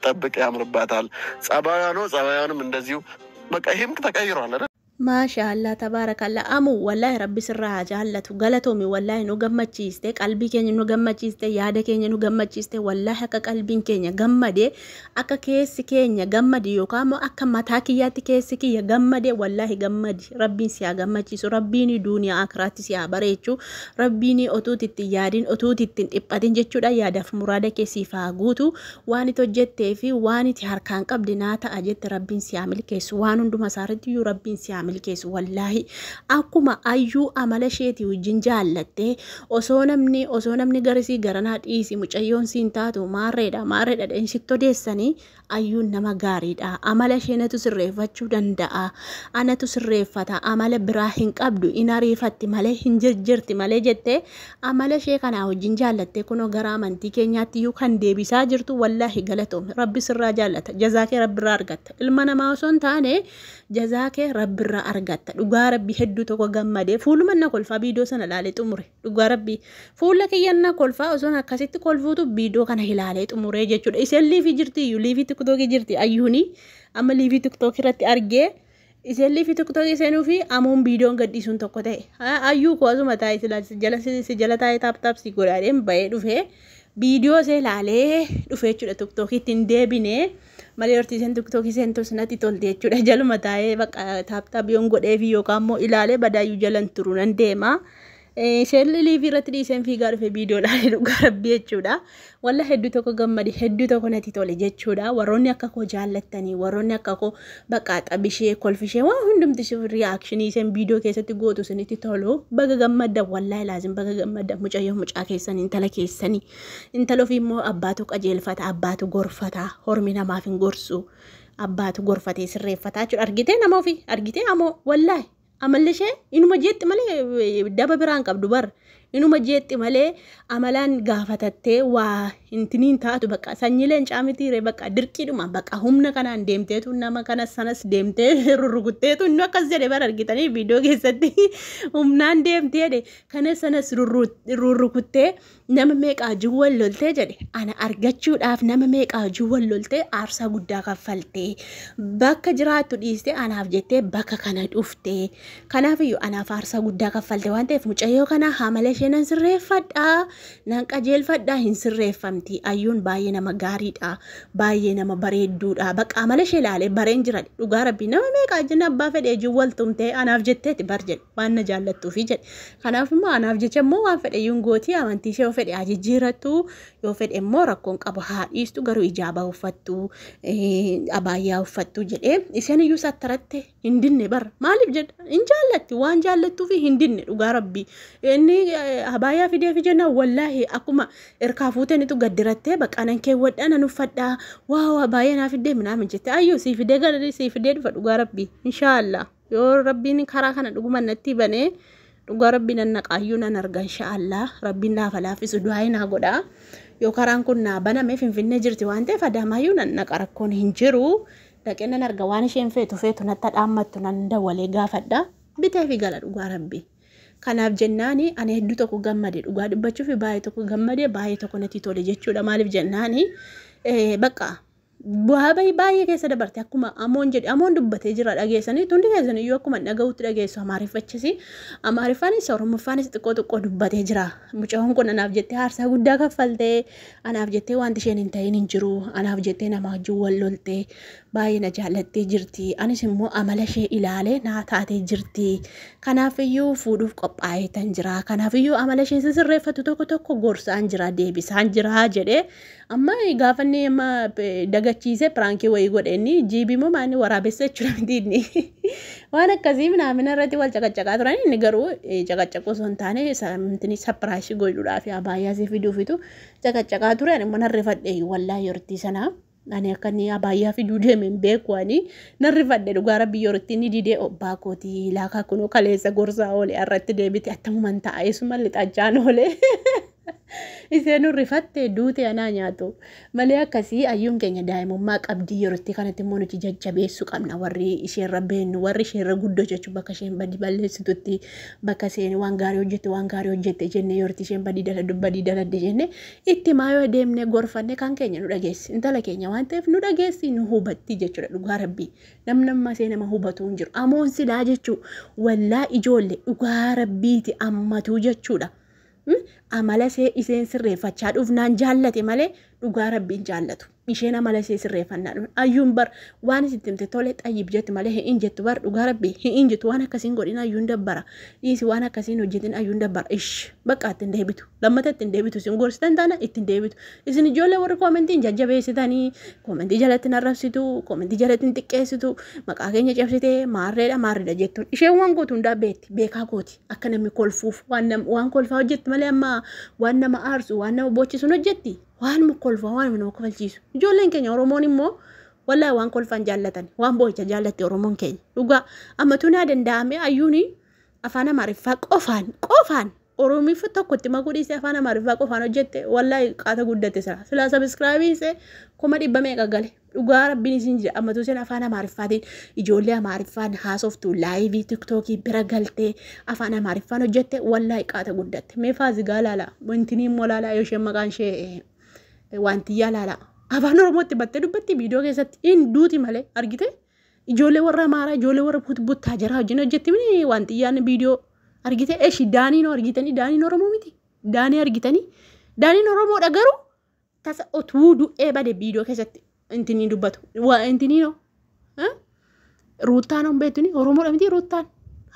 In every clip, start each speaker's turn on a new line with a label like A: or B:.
A: ስትጠብቅ ያምርባታል። ጸባዩ ነው። ጸባዩንም እንደዚሁ በቃ ይሄም ተቀይሯል አይደል?
B: Maashaallah, tabaarakallaa. Amu wallahi Rabbi sirraa haa jaallatu. Galatoomi, wallahi nu gammachiiste, qalbii keenya nu gammachiiste, yaada keenya nu gammachiiste. Wallahi akka qalbiin keenya gammade, akka keessi keenya gammade, yookaan immoo akka mataa kiyyaatti keessi kiyya gammade. Wallahi gammadi, Rabbiin si haa gammachiisu, Rabbiin duuniyaa akiraatti si haa bareechu, Rabbiin otuuti itti yaadin, otuuti itti hin dhiphatin jechuudha. Yaadaaf muraada kee siif haa guutu. Waan itti hojjettee fi waan itti harkaan qabde naa ta'a jette Rabbiin si haa milkeessu. Waan hunduma isaarratti iyyuu Rabbiin si haa milkeessu. Wallaahi akkuma Ayyuu amala isheetii wajjin jaallattee, osoo namni garisii garanaa dhiisi, mucayyoon siin taatu, maarreedha maarreedha dheen sitti odeessanii, Ayyuun nama gaariidha, amala ishee natu sirreeffachuu danda'a, anatu sirreeffata, amala biraa hin qabdu, in ariifatti malee hin jirjirti malee jettee amala ishee kanaa wajjin jaallattee kunoo gara amantii keenyaatti iyyuu kan deebisaa jirtu. Wallaahi galatoome, Rabbi sirraa jaallata, jazaa kee Rabbirraa argatta. Ilma namaa osoo hin taane jazaa kee Rabbirraa argatta. Dhugaa Rabbi hedduu tokko gammadee, fuuluma na kolfaa viidiyoo sana ilaalee xumure. Dhugaa Rabbi fuula kiyyan na kolfaa, osoo akkasitti kolfuutu viidiyoo kana ilaalee xumuree jechuudha. Isheen live jirti iyyuu, live TikTokii jirti Ayyuuni. Amma live TikTokii irratti argee, isheen live TikTokii seenuu fi amuun viidiyoon gadhiisuun tokko ta'e. Ayyuu koo asuma taa'e jala si jala taa'ee tap tap si godhaadheen bahee dhufee viidiyoo ishee ilaalee dhufee jechuudha. TikTokiitti hin deebine malee hortii isheen TikTokii seentus natti tolte jechuudha. Jaluma taa'ee bakka tap tap yoon godheefi yookaan immoo ilaalee badaayyuu jalan turu nan deema. Isheen live irratti dhiiseen fiigaa dhufe viidiyoo ilaalee, dhugaa Rabbii jechuudha. Walla hedduu tokko gammade, hedduu tokko natti tole jechuudha. Warroonni akka koo jaallattanii, warroonni akka koo bakka xabishee, kolfishee, waan hundumti reactionii isheen viidiyoo keessatti gootu isinitti tolu, baga gammadda. Wallaahi laazim baga gammadda. Mucayyoo mucaa keessanii, intala keessanii. Intala ofii immoo abbaatu qajeelfata, abbaatu gorfata, hormi namaaf hin gorsu. Abbaatu gorfatee sirreeffataa jechuudha. Argitee nama ofii argitee amoo, wallaahi amalli ishee inuma jeetti malee daba biraan qabdu bar, inuma jeetti malee amalaan gaafatattee waa intiniin taatu. Bakka sanyii leencaa mitiire, bakka dirqiidhuma, bakka humna kanaan deemteetu nama kana sanas deemtee rurrukutteetu. Inni akkas jedhe bara, argitanii viidiyoo keessatti, humnaan deemtee jedhe, kana sanas rurrukuttee nama meeqaa wajjin loltee jedhe. Ana argachuudhaaf nama meeqaa wajjin loltee, aarsaa guddaa kaffaltee, bakka jiraattu dhiistee anaaf jettee bakka kana dhuftee, kanaafiyyuu anaaf aarsaa guddaa kaffalte waan ta'eef mucayyoo kana amala ishee nan sirreeffadhaa, nan qajeelfadhaa, hin sirreeffamti. Ayyuun baay'ee nama gaariidha, baay'ee nama bareedduudha. Bakka amala ishee ilaalee bareen jira. Dhugaa Rabbii nama meeqaa jenna abbaa fedhee ijuu wal tumtee anaaf jetteeti bar jedhe, waan na jaallattuufi jedhe. Kanaaf immoo anaaf jecha immoo waan fedhe iyyuu gootii. Amantii ishee yoo fedhe haa jijjiirattu, yoo fedhe immoo rakkoon qabu, haa dhiistu, garuu ijaaba uffattu, abaayyaa uffattu jedhee. Isheen iyyuu sattaratte hin dinne bara. Maaliif jedha? Hin jaallatti, waan jaallattuufi hin dinne. Dhugaa Rabbii inni abaayyaa fideefi jenna, wallaahi akkuma irkaa fuutenitu gaddirattee, bakka nan keewwadhaa, nan uffadhaa, waaw, abaayyaa naa fiddee minaamin jette. Ayyuu sii fidee gara sii fidee dhufa. Dhugaa Rabbii inshaallah yoo Rabbiin karaa kana dhuguma natti banee, dhugaa Rabbii nan naqaayyuu nan arga inshaallah. Rabbiin naafa laaffisu, du'aa naa godhaa. Yoo karaan kun naa baname, Finfinnee jirti waan ta'eef Adaamaayyuu nan naqa, rakkoon hin jiru. Dhaqee nan arga. Waan isheen feetu feetu natti dhaammattu, nan dawwalee gaafadha, bitee fi gala, dhugaa Rabbii. Kanaaf jennaani ani hedduu tokko gammade, dhugaa dubbachuuf baay'ee tokko gammade, baay'ee tokko natti tole jechuudha. Maaliif jennaani, bakka bu'aa bahii baay'ee keessa dabarte. Akkuma Amoon jedhe, Amoon dubbatee jira, dhageessanii hundi keessan iyyuu akkuma dhaga'utti dhageessu. Amaariffachisi, Amaariffaanis Oromoffaanis xiqqoo xiqqoo dubbatee jira. Mucaan kun anaaf jettee aarsaa guddaa kaffaltee, anaaf jettee wanti isheen hin ta'in hin jiru, anaaf jettee nama wajjin wal loltee, baay'ee na jaallattee jirti. Anis immoo amala ishee ilaalee naa taatee jirti. Kanaaf iyyuu fuudhuuf qophaa'ee tan jira. Kanaaf iyyuu amala ishee sirreeffatu tokko tokko gorsaan jira, deebisaan jira jedhee. Amma gaafa inni amma dagachiisee prankii wayii godhe, inni jiibii moo maanni waraabessa jechuudha miti, inni waan akkasii minaamina irratti wal caqacaqaa turan. Inni garuu caqacaquu osoo hin taane intini surprise godhuudhaaf abaayyaa isii fiduufitu caqacaqaa ture. Ani immoo narrifadhe, wallaahi yortii sanaa ani akka inni abaayyaa fiduu deeme hin beeku. Ani narrifadhe, dhugaa Rabbi. Yortii inni didee obbaa kootii laakaa kunoo kaleessa gorsaa oole, irratti deebite attamuman ta'a, eessuma lixachaan oole. Isheen rifatte duute anaa nyaatu malee akkasii. Ayyuun keenya daa'imummaa qabdii, yerootti kanatti immoo nuti jajjabeessuu qabna. Warri isheerra beennu, warri isheerra guddoo jechuun, bakka isheen badii balleessitutti, bakka isheen waan gaarii hojjette waan gaarii hojjette jenne, yerootti isheen badii daladdu badii daladde jenne itti maayoo deemne gorfanne, kan keenya nu dhageessi. Intala keenya waan ta'eef nu dhageessi, nu hubatti jechuudha. Dhugaa Rabbii, namni amma ishee nama hubatu hin jiru. Amoon silaa jechuu wallaa ijoollee, dhugaa Rabbiiti, ammatu jechuudha. Amala ishee isheen sirreeffachaa dhufnaan jaallate malee dhugaa Rabbiin jaallatu. Isheen amala ishee sirreeffannaa dhufne. Ayyuun bar waan isitti himte tole xayyib jetti malee hin jettu bar. Dhugaa Rabbii hin jettu. Waan akkasiin godhin, ayyuun dabbara. Dhiisi, waan akkasiin hojjetin, ayyuun dabbara. Ish, bakka ittiin deebitu. Lammata ittiin deebitu. Isin gorsitan taana ittiin deebitu. Isin ijoollee warri koomentiin jajjabeessitanii, koomentii jalatti narrabsitu, koomentii jalatti hin xiqqeessitu, maqaa keenya cabsitee maarreedha maarreedha jettuun. Isheen waan gootu hundaa beekti, beekaa gooti. Akka namni kolfuuf waan kolfaa hojjetti malee amma waan nama aarsu, waan nama boochisu hojjetti. Waan kolfaa, waan nama kofalchiisu. Ijoolleen keenya Oromoon immoo wallaahi waan kolfaan jaallatan, waan boo'icha jaallatti Oromoon keenya. Dhugaa ammatu naa danda'ame, ayyuuni afaan Amaariffaa qofaan Oromiif tokkotti makuu dhiisee afaan Amaariffaa qofaan hojjette, wallaahi qaata guddate. Silaa subscribe isee 100,000 meeqa gale. Dhugaa Rabbiin isin jira, ammatu isheen afaan Amaariffaatiin ijoollee Amaariffaan haasoftu live TikTokii bira galtee afaan Amaariffaan hojjette, wallaahi qaata guddatte. Mee faazigaa laala, wantinii immoo laala, yoo isheen maqaan ishee wantiyyaa laala. Afaan Oromootti battee dubbatti viidiyoo keessatti hin duuti malee. Argite, ijoollee warra Amaaraa, ijoollee warra buttaa jaraa wajjin hojjetti mini wantiyyaan viidiyoo argite. Eshi, Daaniin argitanii? Daaniin Oromoo miti. Daanii argitanii? Daaniin Oromoodha, garuu tasa otuu du'ee bade viidiyoo keessatti intinii dubbatu. Waa intinii noo Ruuttaan hon beektuni Oromoodha miti? Ruuttaan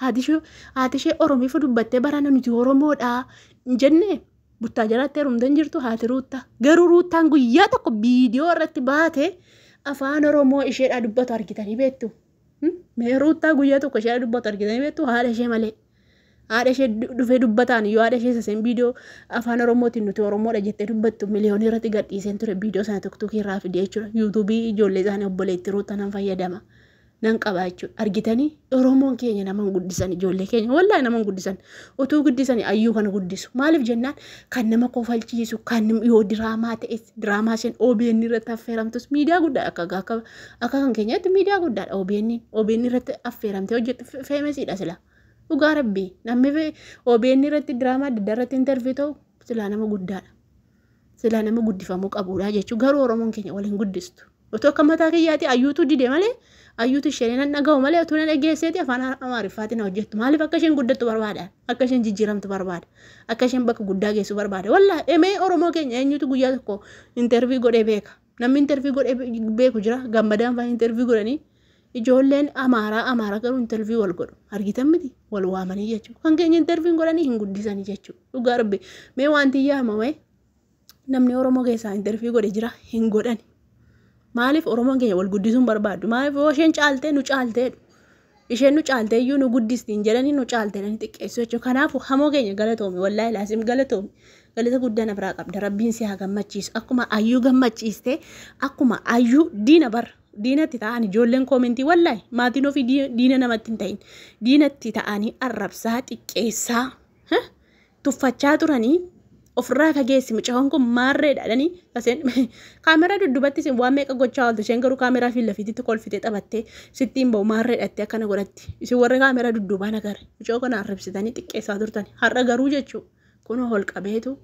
B: haati ishee Oromiif dubbattee barana nuti Oromoodha hin jenne. Buttaa jalaatti heerumtee jirtu haati Ruuttaa. Garuu Ruuttaan guyyaa tokko viidiyoo irratti baate afaan Oromoo isheedhaa dubbatu argitanii beektu? Mee Ruuttaa guyyaa tokko isheedhaa dubbatu argitanii beektu haadha ishee malee? Haadha ishee dhufee dubbataan yoo haadha ishee saseen viidiyoo afaan Oromootiin nuti Oromoodha jettee dubbattu miliyoonii irratti gadhiiseen ture. Viidiyoo sana TikTokii irraa fidee jechuudha. YouTubeii ijoollee isaanii obboleetti Ruuttaa nan fayyadama. Nan qaba jechuudha. Argitanii, Oromoon keenya nama hin guddisan, ijoollee keenya wallaahi nama hin guddisan. Utuu guddisanii ayyuu kana guddisu. Maaliif jennaan, kan nama kofalchiisu, kan yoo diraamaa ta'es, diraamaa isheen OBN irratti affeeramtus miidiyaa guddaa, akka kan keenyaatti miidiyaa guddaadha OBN. OBN irratti affeeramtee hojjettu famousiidha sila. Dhugaa Rabbii, namni OBN irratti diraamaa adda addaa irratti interview ta'u silaa nama guddaadha. Silaa nama guddifamuu qabudha jechuudha. Garuu Oromoon keenya waliin guddistu. Otoo akka mataa kiyyaatti ayyuutu dide malee, ayyuutu isheen nan dhaga'u malee, otoo na dhageesseeti afaan Amaariffaatiin hojjettu. Maaliif? Akka isheen guddattu barbaada. Akka isheen jijjiiramtu barbaada. Akka isheen bakka guddaa geessu barbaada. Wallaahi, emee Oromoo keenya eenyutu guyyaa tokko interview godhee beeka? Namni interview godhee beeku jira. Gammadaan fa'aa interview godhanii, ijoolleen Amaaraa garuu interview wal godhu. Argitan miti, wal waamanii jechuudha. Kan keenya interview godhanii hin guddisanii jechuudha. Dhugaa Rabbi. Mee wanti yaamame namni Oromoo keessaa interview godhe jira? Hin godhani. Maaliif? Oromoon keenya wal guddisuun barbaaddu? Maaliif? Yoo isheen caaltee nu caalteedhu. Isheen nu caaltee iyyuu nu guddisti hin jedhanii, nu caaltee xiqqeessu jechuudha. Kanaafuu hamoo keenya galatoomi, wallaahi laasim galatoomi. Galata guddaa na biraa qabda. Rabbiin si haa gammachiisu. Akkuma ayyuu gammachiiste, akkuma ayyuu diina bar diinatti ta'an ijoolleen koomentii, wallaahi maatiin ofii diina namatti hin ta'in, diinatti ta'anii arrabsaa, xiqqeessaa, tuffachaa turanii, ofirraa fageessi, mucaan kun maarreedha jedhanii aseen kaameraa dudduubatti isin waan meeqa gochaa ooltu. Isheen garuu kaameraa fi lafiitti kolfitee taphattee sittiin ba'u maarreedhatti akkana godhatti. Isin warra kaameraa dudduubaan agarre mucaa kana arrabsitanii xiqqeessaa turtan. Har'a garuu jechuu kun ol qabeetu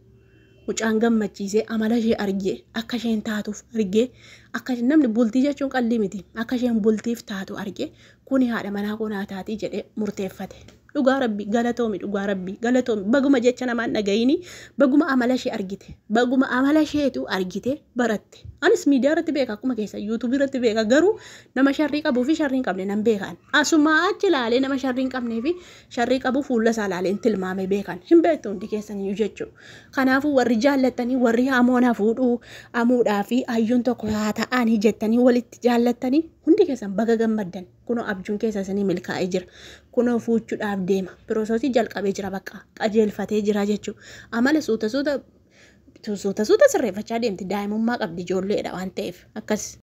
B: mucaan gammachiisee, amala ishee argee, akka isheen taatuuf argee, akka namni bultii jechuun qallii miti, akka isheen bultiif taatu argee, kuni haadha manaa kunaa taatii jedhee murteeffate. Dhugaa Rabbi galatoomi, dhugaa Rabbi galatoomi. Baguma jecha namaan dhagayini, baguma amala ishee argite, baguma amala isheetu argite baratte. Anis miidiyaa irratti beeka, akkuma keessa YouTubeii irratti beeka, garuu nama sharrii qabuu fi sharrii hin qabne nan beekan. Asuma achi ilaalee nama sharrii hin qabnee fi sharrii qabu fuula isaa ilaalee tilmaame beekan. Hin beektu hundi keessan iyyuu jechuudha. Kanaafuu warri jaallattanii, warri hamoona fuudhuu amuudhaa fi hayyuun tokko haa ta'anii jettanii walitti jaallattanii, hundi keessan baga gammaddan. Kunoo abjuun keessa isinii milkaa'ee jira. Kunoo fuuchuudhaaf deema. Processii jalqabee jira, bakka qajeelfatee jira jechuudha. Amala suuta suuta suuta suuta sirreeffachaa deemti. Daa'imummaa qabdi, ijoolleedha waan ta'eef akkas.